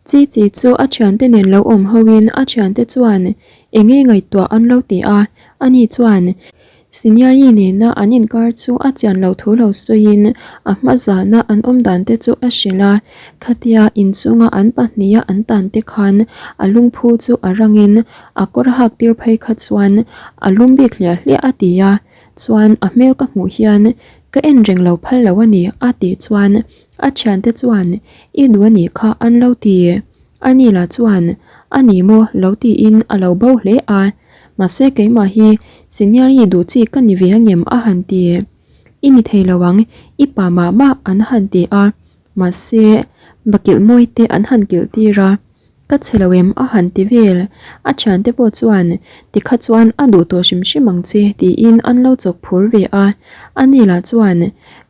Chi Chi chu a thiante nen lo awm hoin a thiante chuan eng nge ngaihtuah an lo ti a, ani chuan Senior-i nena an inkar chu a chian loh thu lo sawiin a hma zana an awm dan te chu a hrilh a, khatia inchunga an pahniha an tan te khan a lungphu chu a rangin a kawr hak tir phei kha chuan a lum bik hliah hliah a ti a, chuan a hmel ka hmuh hian ka en reng lo phal lo a ni a tih chuan a thiante chuan i duh a nih kha an lo ti. Ani lah chuan a ni maw lo tiin a lo bo hle a, mahse keimah hi senior-i duh chi ka ni ve angem a han ti. I ni thei lo ang, i pa mah mah an han ti a, mahse bakilh mawi te an han kilh tir a, ka chhe lo em a han ti vel. A thiante pawh chuan tikha chuan a duh tawh hrim hrim ang che tiin an lo chawk phur ve a, ani lah chuan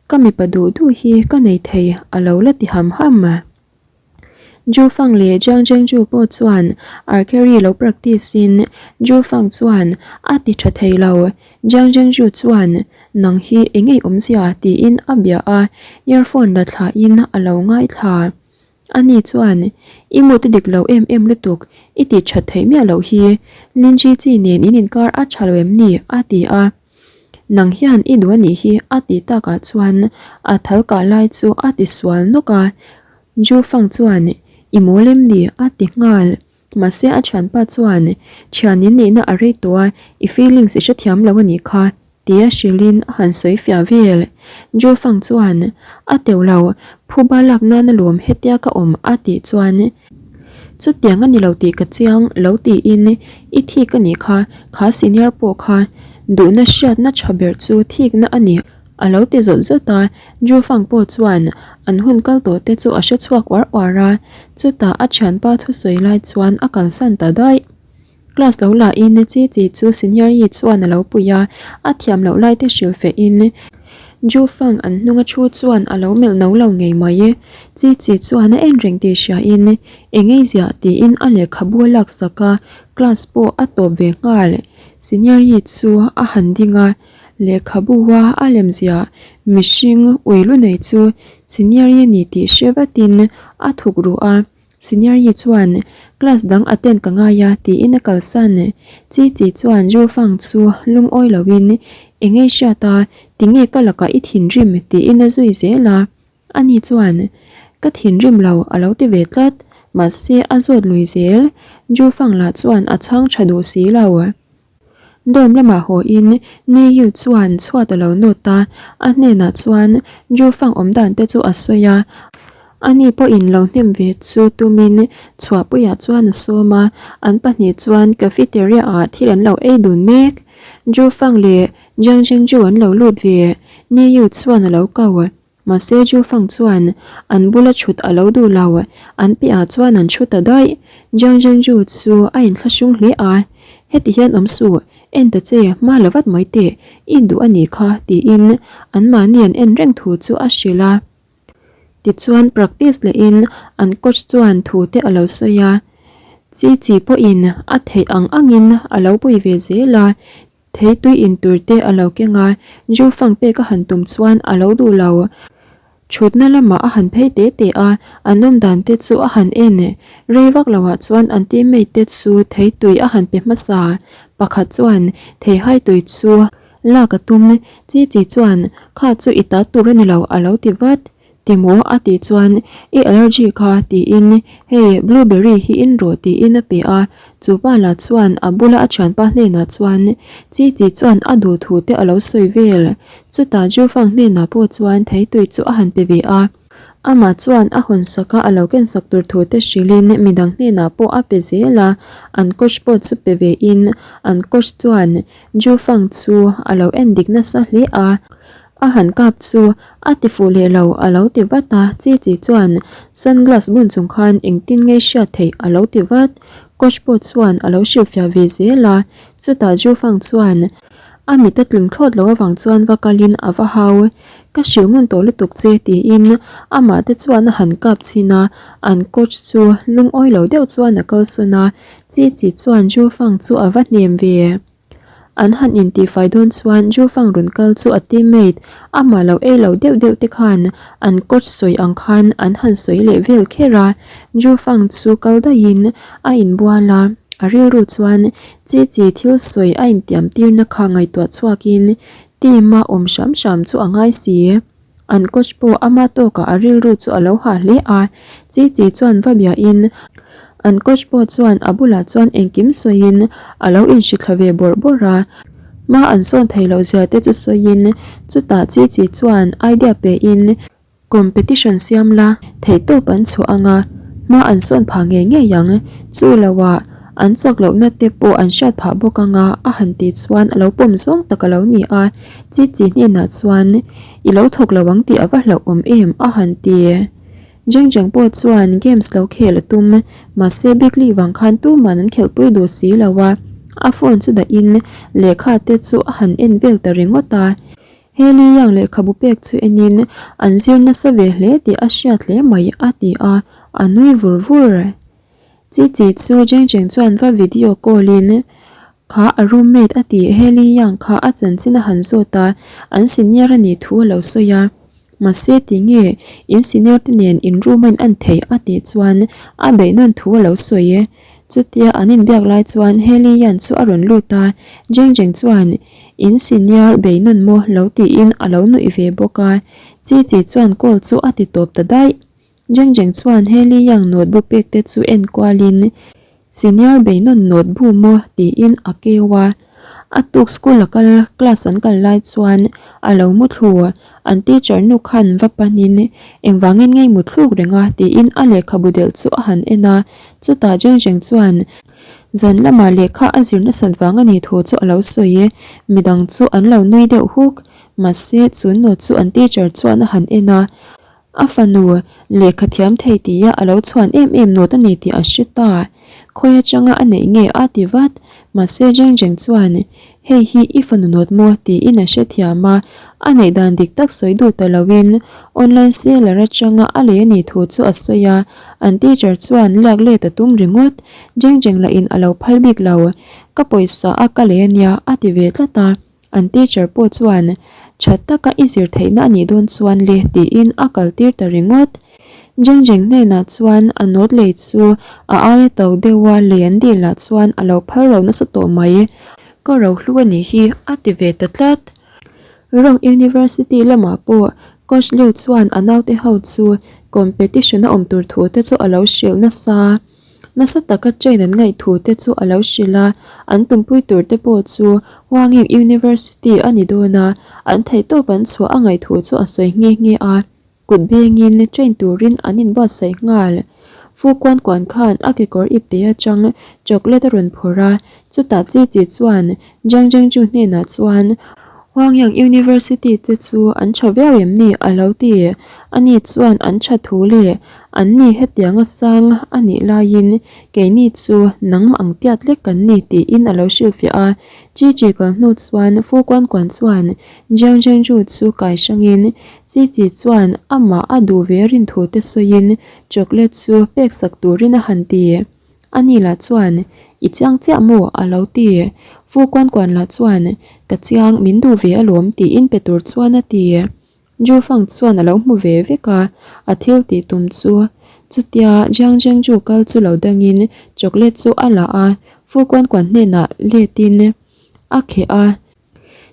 ka mipa duh duh hi ka nei thei a lo la ti ham ham. Zhu Fang leh Jiang Zhengzhu pawh chuan archery lo practice in Zhu Fang chuan a ti tha thei lo. Jiang Zhengzhu chuan nang hi eng ei awmzia tiin a bia a, earphone la thla in a lo ngaithla. Ani chuan i mood dik lo em em lutuk, i ti tha theih miah loh hi, Lin Ji Chi nen in inkar a tha lo em ni? a ti a. Nang hian i duh a nih hi a tih takah chuan a thal kah lai chu a ti sual nawk a, Ju Fang chuan i mawl em ni a ti nghal. Mahse a thianpa chuan thian in nihna a rei tawh a, i feelings i hrethiam lo a nih kha tia hrilhin a han sawi fiah vel. Ju Fang chuan a teuh lo, phuba lak nan alawm hetia ka awm a tih chuan Chutiang a ni lo tih ka chiang lo tiin i thik a nih kha, kha senior pawh kha duhna hriatna tha ber chu thikna a ni a lo ti zawt zawt a, Jufang pawh chuan an hun kal tawh te chu a hre chhuak uar uar a, chutah a thianpa thusawi lai chuan a kalsan ta daih. Class lo la in Chi Chi chu senior yi chuan a lo pui a, a thiam loh lai te hrilh feh in Ju Fang an hnung a thu chuan a lo melh no lo ngei mai. Chi Chi chuan a en reng tih hria in eng ei ziah tiin a lehkhabu a lak sak a, class pawh a tawp ve nghal. Senior yi chu a han ding a, lehkhabu a a lem ziah mihring ui lu nei chu senior yi ni tih hre vatin a thuk ruh a. Senior Yi chuan, Class dang attend ka ngai a, tiin a kalsan. Chi Chi chuan Zhu Fang chu lungawi loin, Eng ei hriat a, tinge ka lakah i thinrim? tiin a zui zel a. Ani chuan, Ka thinrim lo, a lo ti ve tlat. Mahse a zawt lui zel. Zhu Fang lah chuan a chhang tha duh si lo. Dorm lamah haw in Ni Yu chuan chhuat a lo nawt a, a hnenah chuan Ju Fang awm dan te chu a sawi a, ani pawhin lo hnem ve chu tumin chhuahpuiah chuan a sawm a, an pahnih chuan cafeteria ah thil an lo ei dun mek. Ju Fang leh Jiang Zhengzhu an lo lut ve, Ni Yu chuan a lo ko. Mahse Ju Fang chuan an bula chhut a lo duh lo, an piahah chuan an chhut ta daih. Jiang Zhengzhu chu a inthlahrung hle a, Heti hian awm suh, en ta che, hma la vat mai teh, i duh a nih kha, tiin anmahni an en reng thu chu a hrilh a. Tichuan practice lehin an coach chuan thu te a lo sawi a, Chi Chi pawhin a theih ang angin a lo pui ve zel a, Thei tui in tur te a lo keng a, Ju Fang pek a han tum chuan a lo duh lo. Thutna lamah a han phei te te a, an awm dan te chu a han en. Rei vak loah chuan an teammate te chu thei tui a han pe hmasa. Pakhat chuan thei hai tui chu lak a tum, Chi Chi chuan kha chu i ta tur a ni lo a lo ti vat. Timaw a tih chuan i allergy kha tiin hei blueberry hi in rawh tiin a pe a, chu pa lah chuan a bula a thianpa hnenah chuan chi chi chuan a duh thu te a lo sawi vel. Chutah Jufang hnenah pawh chuan theitui chu a han pe ve a, amah chuan a hawn sak a a lo ken sak tur thu te hrilhin midang hnenah pawh a pe zel a, an coach pawh chu pe ve in an coach chuan Jufang chu a lo en dik nasa hle a. A han kap chu a ti fuh leh lo a lo ti vat a, Chi Chi chuan sunglass bun chung khan engtin nge hriat theih a lo ti vat. Coach pawh chuan a lo hrilhfiah ve zel a, chutah Ju Fang chuan a mit a tling thlawt lo avang chuan va kalin a va hau. Ka hrilh ngun tawh lutuk che tiin amah te chuan a han kap chhin a, an coach chu lungawi lo deuh chuan a kalsawn a, Chi Chi chuan Ju Fang chu a va hnem ve. An han intihfai dawn chuan Jufang rawn kal chu a teammate amah lo ei lo deuh deuh te khan an coach sawi ang khan an han sawi leh vel kher a. Jufang chu kal daihin a inbual a, a rilru chuan chi chi thil sawi a intiam tirna kha ngaihtuah chhuakin team a awm hram hram chu a ngai si. An coach pawh ama tawkah a rilru chu a lo hah hle a, Chi Chi chuan va biahin an coach pawh chuan a bulah chuan engkim sawiin a lo inhrithla ve bawrh bawrh a, hma an sawn thei loh zia te chu sawiin chutah Chi Chi chuan idea pein competition siam la theihtawp an chhuah ang a, hma an sawn phah ngei ngei ang, chu loah an chak lohna te pawh an hriat phah bawk ang a a han tih chuan a lo pawm zawng tak a lo ni a. Chi chi hnenah chuan I lo thawk lo ang tih a va hlauhawm em a han ti. Jeng Jeng pawh chuan games lo khel a tum, mahse Big Lee vang khan tuman an khelhpui duh si lo a, a phone chu dahin lehkha te chu a han en vel ta ringawt a. Heli Yang lehkhabu pek chu enin an zir nasa ve hle tih a hriat hle mai a ti a, a nui vur vur. Chi chi chu Jeng Jeng chuan va video call in kha a roommate a tih Heli Yang kha a chanchin a han zawt a, an senior a nih thu a lo sawi a. Mahse ti nge in senior te nen in room a in en theih a tih chuan a beih nawn thu a lo sawi. Chutia an inbiak lai chuan Heli Yan chu a rawn lut a, Jeng Jeng chuan in senior bei nawn maw lo tiin a lo nuih ve bawk a. Chi chi chuan call chu a ti tawp ta daih. Jeng Jeng chuan Heli Yang notebook pek te chu en kualin Senior bei nawn notebook maw tiin a keu a. A tuk school a kal class an kal lai chuan a lo mu thlu. An teacher nu khan va panin engvangin ngei mu thluk reng a tiin a lehkhabu delh chu a han en a. Chutah Jeng Jeng chuan zan lamah lehkha a zir nasat vang a nih thu chu a lo sawi. Midang chu an lo nui deuh huk. Mahse chu note chu an teacher chuan a han en a. A fanu, lehkha thiam thei tia a lo chhuan em em nawt a ni tih a hre ta. Khawi atanga a neih nge a ti vat. Mahse Jeng Jeng chuan, Hei hi i fanu nawt maw? tiin a hre thiam a. A neih dan dik tak sawi duh ta loin online seller atanga a lei a nih thu chu a sawi a. An teacher chuan liak let a tum ringawt. Jeng Jeng lahin a lo phal bik lo. Ka pawisa a ka lei a nia a ti ve tlat a. An teacher pawh chuan, Tha taka i zir theihna a nih dawn chuan le tiin a kal tir ta ringawt. Jeng Jeng hnenah chuan a note lei chu a aia to deuha lei an dil ah chuan a lo phal lo nasa tawh mai. Ka rohlu a nih hi a ti ve ta tlat. Rock University lamah pawh Coach Liu chuan a naute ho chu competition a awm tur thu te chu a lo hrilh nasa. Nasa taka train an ngaih thu te chu a lo hrilh a, an tumpui tur te pawh chu Huangeng University a ni dawn a, an theihtawp an chhuah a ngaih thu chu a sawi nghe nghe a, kut bengin train turin an inbuatsaih nghal. Fu kuan kuan khan a kekawr ipte atang chocolate a rawn phawrh a, chutah chi chi chuan Jiang Zhengzhu hnenah chuan Huangyang University te chu an tha viau em ni a lo ti. Ani chuan an tha thu leh an ni hetianga sang a nih laiin keini chu nangmah ang tiat lek kan ni tiin a lo hrilhfiah a. Chi Chi kal hnu chuan Fu Kuan Kuan chuan Jiang Zhengzhu chu kai hrangin Chi Chi chuan amah a duh ve rin thu te sawiin chocolate chu peksak turin a han ti. Ani lah chuan, I chiang chiah maw? a lo ti. Fu kuan kuan lah chuan, Ka chiang, min duh ve alawm tiin pe tur chuan a ti. Ju Fang chuan a lo hmu ve vek a, a thil tih tum chu. Chutia Jiang Zheng Ju kal chu lo dangin chocolate chu a la a, Fu kuan kuan hnenah letin a kheh a.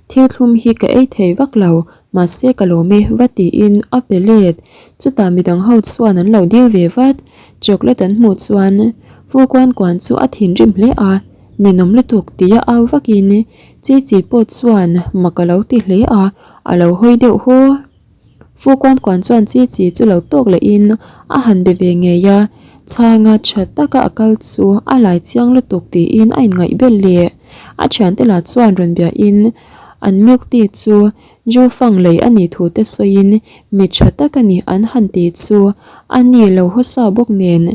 Thil thlum hi ka ei thei vak lo, mahse ka lawm e va tiin a pe let. Chutah midang ho chuan an lo dil ve vat. Chocolate an hmuh chuan Fu Kuan Kuan chu a thinrim hle a, ninawm lutuk tia au vakin Chi Chi pawh chuan mak a lo ti hle a, a lo hawi deuh haw. Fu Kuan Kuan chuan Chi Chi chu lo tawk lehin a han be ve ngei a, chhanga tha taka a kal chu a lai chiang lutuk tiin a inngaih bel leh. A thiante lah chuan rawn biahin an milk tea chu Ju Fang lei a nih thu te sawiin mi tha tak a ni an han ti chu a ni lo hawsa bawk nen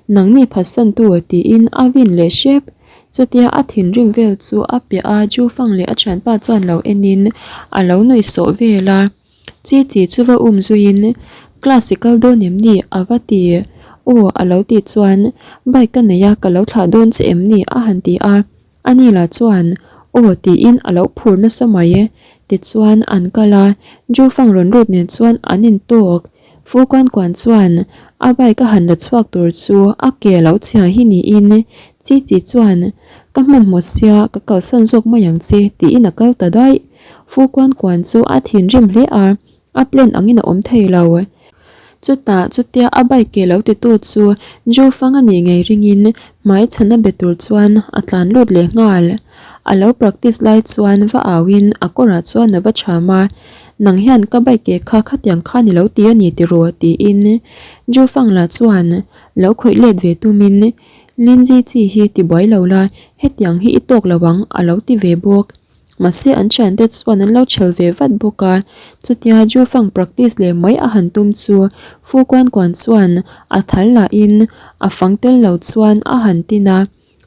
nangni phatsantu tiin a vin leh hrep. Chutia a thinrim vel chu a piah a Ju Fang leh a thianpa chuan lo enin a lo nuih sawh vel a. Chi chi chu va um zuiin class i kal dawn em ni? a va ti. Aw a lo tih chuan bike ka nei a ka lo thlah dawn che em ni? a han ti a. Ani lah chuan. Aw tiin a lo phur nasa mai. Tichuan an kal a, Jufang rawn lut nen chuan an intawk. Fu Kuan Kuan chuan a bike a han la chhuak tur chu a ke a lo chhia hi niin Chi Chi chuan Ka hmanhmawh sia ka kalsan zawk mai ang che tiin a kal ta daih. Fu Kuan Kuan chu a thinrim hle a, A plan angin a awm thei lo. Chutah chutia a bike ke lo titu chu Ju Fang a nih ngei ringin hmai chhana be tur chuan a tlan lut leh nghal. A lo practice lai chuan va auin a kawrah chuan a va cham a, Nang hian ka bike ke kha khatiang khan i lo ti a ni tiraw? tiin Ju Fang lah chuan lo khawih let ve tumin Lindsay chi hi tibuai lo la, hetiang hi i tawk lo ang a lo ti ve bawk. Mahse an thiante chuan an lo chhel ve vat bawk a, chutia Jufang practice leh mai a han tum chu Fu Kuan Kuan chuan a thal lahin a fang tel lo chuan a han tin a,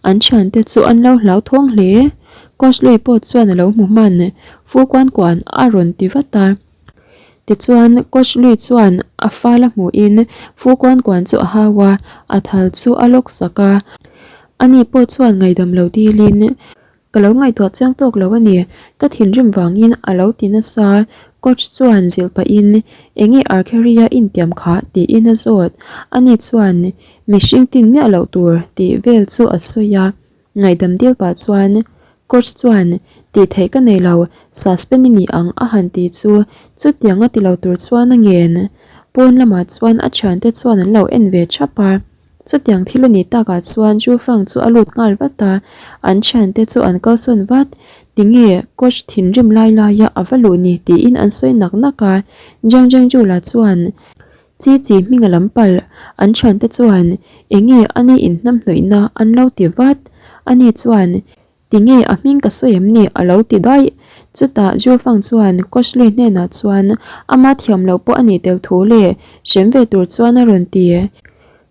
an thiante chu an lo hlauthawng hle. Coach Lui pawh chuan a lo hmu hman, Fu Kuan Kuan a rawn ti vat a. Tichuan Coach Lui chuan a fal a hmuhin Fu Kuan Kuan chu a hau a, a thal chu a lawk sak a, ani pawh chuan ngaihdam lo dilin Ka lo ngaihtuah chiang tawk lo a ni, ka thinrim vangin a lo ti nasa. Coach chuan zilh pahin, Enge Arkeria intiam kha? tiin a zawt. Ani chuan, Mihring tin miah loh tur tih vel chu a sawi a. Ngaihdam dil pah chuan Coach chuan, Tih theih ka nei lo, suspend i ni ang a han ti chu chutiang a ti lo tur chuan a ngen. Pawn lamah chuan a thiante chuan an lo en ve thap a. Chutiang thil a nih takah chuan Zhu Fang chu a lut nghal vat a, an thiante chu an kalsawn vat. Tinge coach thinrim lai laia a va luh ni tiin an sawi nak nak a, Jiang Zhengzhu lah chuan Chi Chi hming a lam palh, an thiante chuan enge a ni inhnamhnawihna an lo ti vat. Ani chuan Tinge a hming ka sawi em ni? a lo ti daih. Chutah Zhu Fang chuan Coach Lui hnenah chuan ama thiam loh pawh a nih tel thu leh hrem ve tur chuan a rawn ti.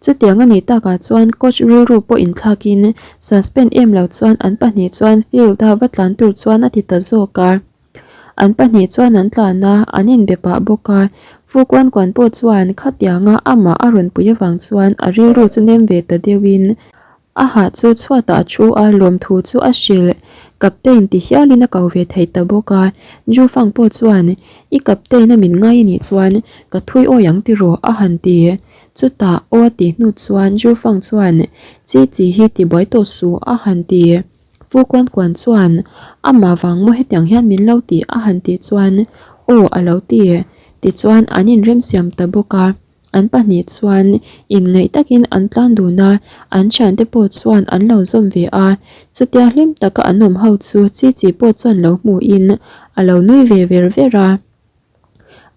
Chutiang a nih takah chuan Coach rilru pawh inthlakin suspend em lo chuan an pahnih chuan field-a va tlan tur chuan a ti ta zawk a. An pahnih chuan an tlan a, an inbe pah bawk a. Fu Kuan Kuan pawh chuan khatianga amah a rawn pui avang chuan a rilru chu nem ve ta deuhin A hah chu chhuatah a thu a, lawmthu chu a hrilh. Captain ti hialin a ko ve thei ta bawk a. Ju Fang pawh chuan, I captain a min ngai a nih chuan ka thui awi ang tiraw a han ti. Chutah aw a tih hnu chuan Ju Fang chuan, Chi chi hi ti buai tawh suh a han ti. Fu Kuan Kuan chuan, Amah vang maw hetiang hian min lo ti a han tih chuan, Aw a lo ti. Tichuan an inremsiam ta bawk a. An pahnih chuan inngaih takin an tlan dun a, an thiante pawh chuan an lo zawm ve a. Chutia hlim taka an awm ho chu chi chi pawh chuan lo hmuhin a lo nui ve ver ver a.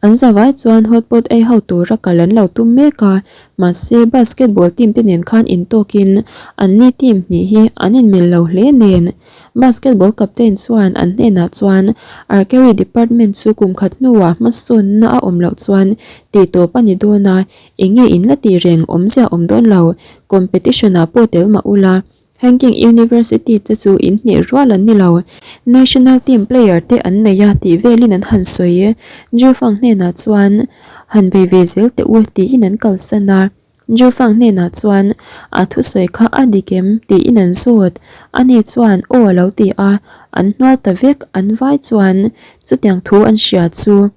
An zavai chuan hotpot ei ho tura kal an lo tum mek a, mahse basketball team te nen khan intawkin anni team hnih hi an inmil lo hle nen. Basketball captain chuan an hnenah chuan Archery department chu kum khat hnuah hmasawnna a awm loh chuan tih tawp a ni dawn a, enge in la tih reng awmzia awm dawn lo, competition ah pawh tel mah ula, Hanking University te chu in hneh rual an ni lo, national team player te an nei a tih velin an han sawi. Jufang hnenah chuan han bei ve zel teh u tiin an kalsan a. Jufang hnenah chuan a thusawi kha a dik em tiin an zawt. Ani chuan aw a lo ti a, an hnual ta vek an vai chuan chutiang thu an hria chu.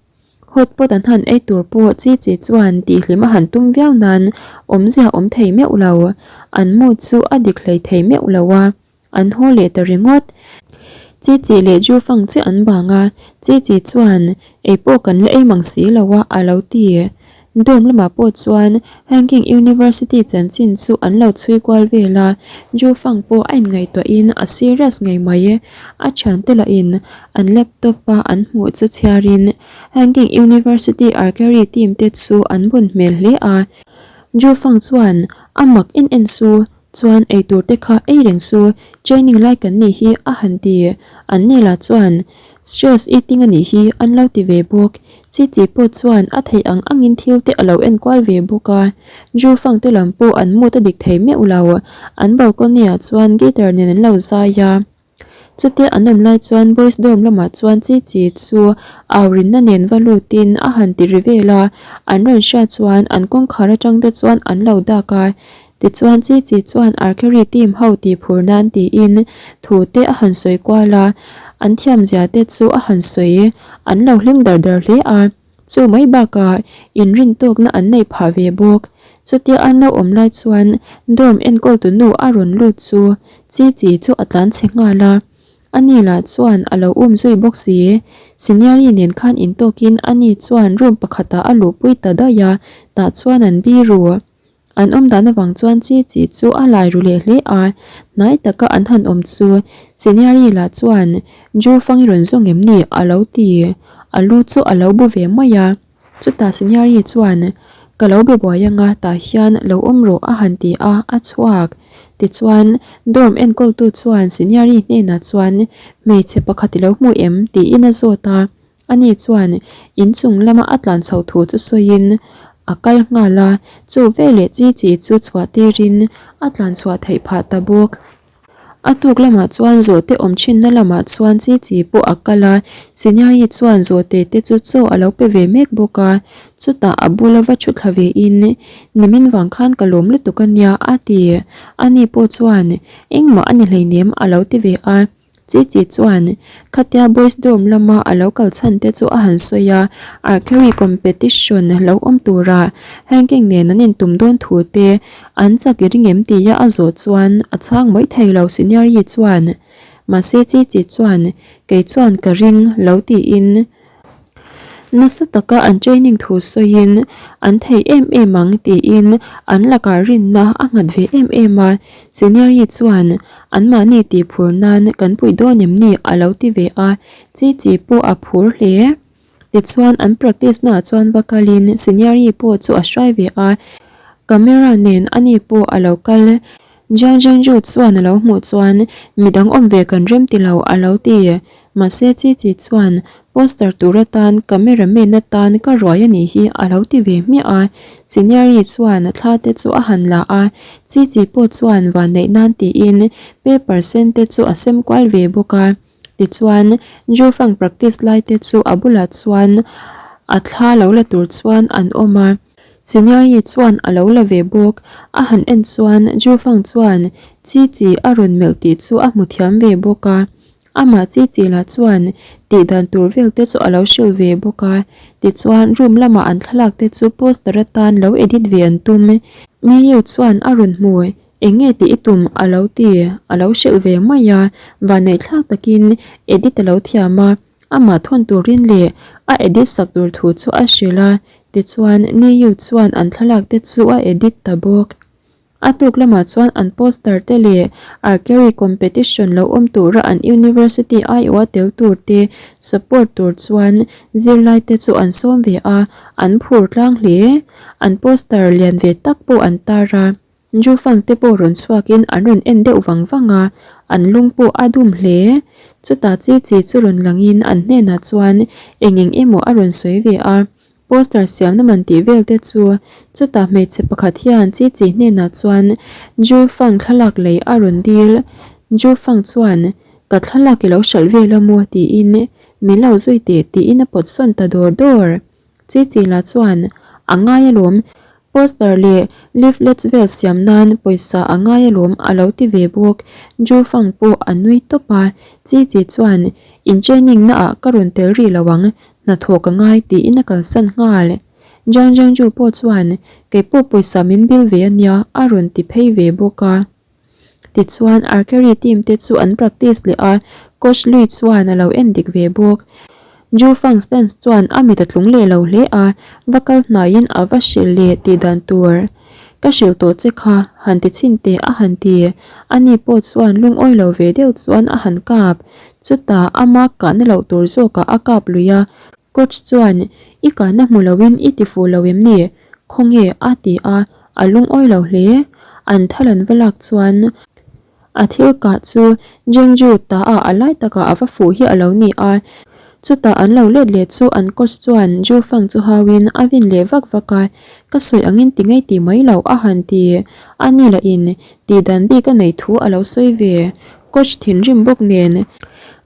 Hotpot an han ei tur pawh chi chi chuan tihhlim a han tum viau nan awmzia awm thei meuh lo. An mood chu a dik hlei thei meuh lo a. An haw leh ta ringawt. Chi chi leh Ju Fang chiah an bang a, Chi chi chuan ei pawh kan la ei mang si lo a a lo ti. Dorm lamah pawh chuan Hanking University chanchin chu an lo chhui kual vel a, Ju Fang pawh a inngaihtuahin a serious ngei mai. A thiante lahin an laptop a an hmuh chu chhiarin Hanking University Archery team te chu an bun hmel hle a. Ju Fang chuan a mak en en su Chuan eitur te kha ei reng su, training lai kan nih hi a han ti. An ni lah chuan stress eating a nih hi an lo ti ve bawk. Chi chi pawh chuan a theih ang angin thil te a lo enkual ve bawk a. Ju fang te lam pawh an mood a dik thei meuh lo. An balcony ah chuan guitar nen an lo zai a. Chutia an awm lai chuan boys dorm lamah chuan chi chi chu au rinna nen va lutin a han ti ri vel a, an rawn hriat chuan an kawngkhar atang te chuan an lo dak a. Tichuan Chi Chi chuan Archery team ho tih phur nan tiin thu te a han sawi kual a, an thiam zia te chu a han sawi. An lo hlim dar dar hle a, chu mai bakah inrin tawkna an neih phah ve bawk. Chutia an lo awm lai chuan dorm enkawltu nu a rawn lut chu Chi Chi chu a tlan chhe nghal a. Ani lah chuan a lo um zui bawk si. Senior-i nen khan intawkin ani chuan room pakhatah a luhpui ta daih a, tah chuan an biru. An awm dan avang chuan Chi Chi chu a lai ru leh hle a, hnai taka an han awm chu Senior-i lah chuan Ju fang i rawn zawng em ni? a lo ti. A lu chu a lo bu ve mai a. Chutah Senior-i chuan, Ka lo be buai anga tah hian lo awm rawh a han ti a, a chhuak. Tichuan, dorm enkawltu chuan Senior-i hnenah chuan, Hmeichhe pakhat i lo hmu em? tiin a zawt a. Ani chuan inchung lama a tlan chho thu chu sawiin a kal nghal a, chu veleh chi chi chu chhuah tirin a tlan chhuah theih phah ta bawk. A tuk lamah chuan zawhte awm thinna lamah chuan chi chi pawh a kal a, Senior-i chuan zawhte te chu chaw a lo pe ve mek bawk a, chutah a bula va thu thla ve in, Nimin vang khan ka lawm lutuk a nia a ti. Ani pawh chuan, Engmah a ni hleinem a lo ti ve a. Chi chi chuan khatia boys dorm lama a lo kal chhan te chu a han sawi a, archery competition lo awm tura hanging nen an intum dawn thu te an chak i ring em tia a zawh chuan a chhang mai thei lo senior yi chuan mahse chi chi chuan kei chuan ka ring lo tiin Nasa taka an training thu sawiin an thei em em ang tiin an lakah rinna a nghat ve em em a, Senior-i chuan anmahni tih phur nan kan puih dawn em ni a lo ti ve a, chi chi pawh a phur hle. Tichuan an practice naah chuan va kalin Senior-i pawh chu a hruai ve a, camera nen ani pawh a lo kal. Jiang Zhengzhu chuan a lo hmuh chuan midang awm ve kan rem ti lo a lo ti. Mahse Chi Chi chuan poster tur atan camera man atan ka ruai a nih hi a lo ti ve hmiah a. Senior-i chuan thla te chu a han la a, Chi Chi pawh chuan vanneih nan tiin paper sen te chu a sem kual ve bawk a. Tichuan Jufang practice lai te chu a bulah chuan a thla lo la tur chuan an awm a. Senior-i chuan a lo la ve bawk. A han en chuan Jufang chuan Chi Chi a rawn melh tih chu a hmu thiam ve bawk a. Amah chi chi lah chuan tih dan tur vel te chu a lo hrilh ve bawk a, tichuan room lama an thlalak te chu poster atan lo edit ve an tum. Miyu chuan a rawn hmu, eng nge tih i tum a lo ti, a lo hrilh ve mai a, vanneihthlak takin edit a lo thiam a, amah thawn turin leh a edit sak tur thu chu a hrilh a, tichuan Miyu chuan an thlalak te chu a edit ta bawk. A tuk lamah chuan an poster te leh archery competition lo awm tura an university aiawha tel tur te support tur chuan zirlai te chu an sawm ve a, an phur tlang hle. An poster lian ve tak pawh an tar a, Jufang te pawh rawn chhuakin an rawn en deuh vang vang a, an lung pawh a dum hle. Chutah chi chi chu rawn langin an hnenah chuan eng eng emaw a rawn sawi ve a. Poster siamna man tih vel te chu chutah hmeichhe pakhat hian chi chi hnenah chuan Ju Fang thlalak lei a rawn dil. Ju Fang chuan, Ka thlalak i lo hralh vel a maw? tiin min lo zui teh tiin a pawt sawn ta dawr dawr. Chi chi lah chuan, A ngai alawm, poster leh leaflets vel siam nan pawisa a ngai alawm a lo ti ve bawk. Ju Fang pawh a nui tawp a, Chi chi chuan, In training naah ka rawn tel rih lo ang, Hnathawh ka ngai tiin a kalsan nghal. Jiang Jiangju pawh chuan kei pawh pawisa min bill ve ania a rawn ti phei ve bawk a. Tichuan archery team te chu an practice leh a, coach Lui chuan a lo en dik ve bawk. Ju Fang stance chuan a mit a tlung leh lo hle a, va kal hnaiin a va hrilh leh tih dan tur. Ka hrilh tawh che kha, han ti chhin teh a han ti. Ani pawh chuan lungawi lo ve deuh chuan a han kap. Chutah ama kahna loh tur zawkah a kap lui a, coach chuan I kahna hmu loin i ti fuh lo em ni? Khawnge? a ti a, a lungawi lo hle. An thal an va lak chuan a thil kah chu Jengju ta ah a lai takah a va fuh hi a lo ni a. Chutah an lo let leh chu an coach chuan Ju Fang chu hauin a vin leh vak vak a, Ka sawi angin ti ngei ti mai lo a han ti. A ni lahin tih dan bik a neih thu a lo sawi ve. Coach thinrim bawk nen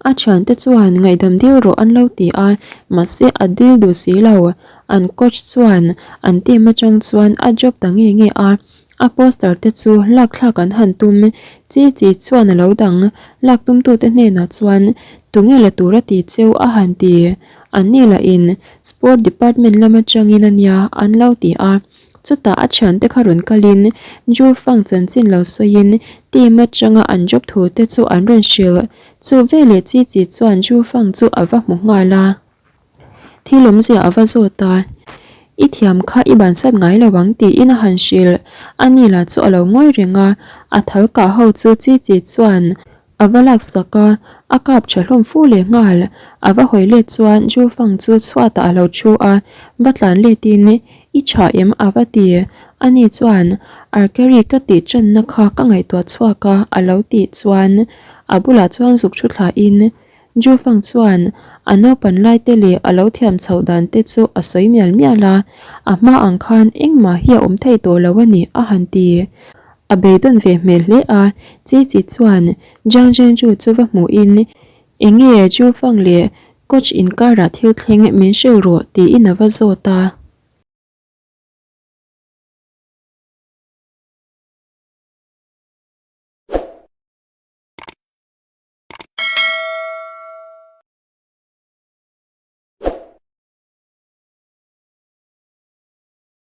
a thiante chuan ngaihdam dil rawh an lo ti a, mahse a dil duh si lo. An coach chuan an team atang chuan a job ta nge nge a. A poster te chu lak thlak an han tum. Chi chi chuan a lo dang. Lak tumtute hnenah chuan tunge la tur a ti cheu a han ti. An ni lahin Sport department lam atangin a nia an lo ti a. Chutah a thiante kha rawn kalin Ju Fang chanchin lo sawiin team atanga an job thu te chu an rawn hrilh. Chu veleh Chi Chi chuan Ju Fang chu a va hmu nghal a. Thil awmzia a va zawt a, I thiam kha i bansat ngai lo ang tiin a han hrilh. A ni lah chu a lo ngawi reng a, a thal kah ho chu Chi Chi chuan a va laksak a, a kap tha hlawm fu leh nghal. A va hawi let chuan Ju Fang chu chhuatah a lo thu a, va tlan letin I tha em a va ti. A ni chuan Archery ka tih tanna kha ka ngaihtuah chhuak a a lo tih chuan a bulah chuan zuk thu thlain Jufang chuan a naupan lai te leh a lo thiam chhoh dan te chu a sawi mial mial a, a hma ang khan engmah hi a awm thei tawh lo a ni a han ti. A beidawn ve hmel hle a, Chi Chi chuan Jiang Zhengzhu chu va hmuhin, Enge Jufang leh coach inkarah thil thleng min hrilh rawh tiin a va zawt a.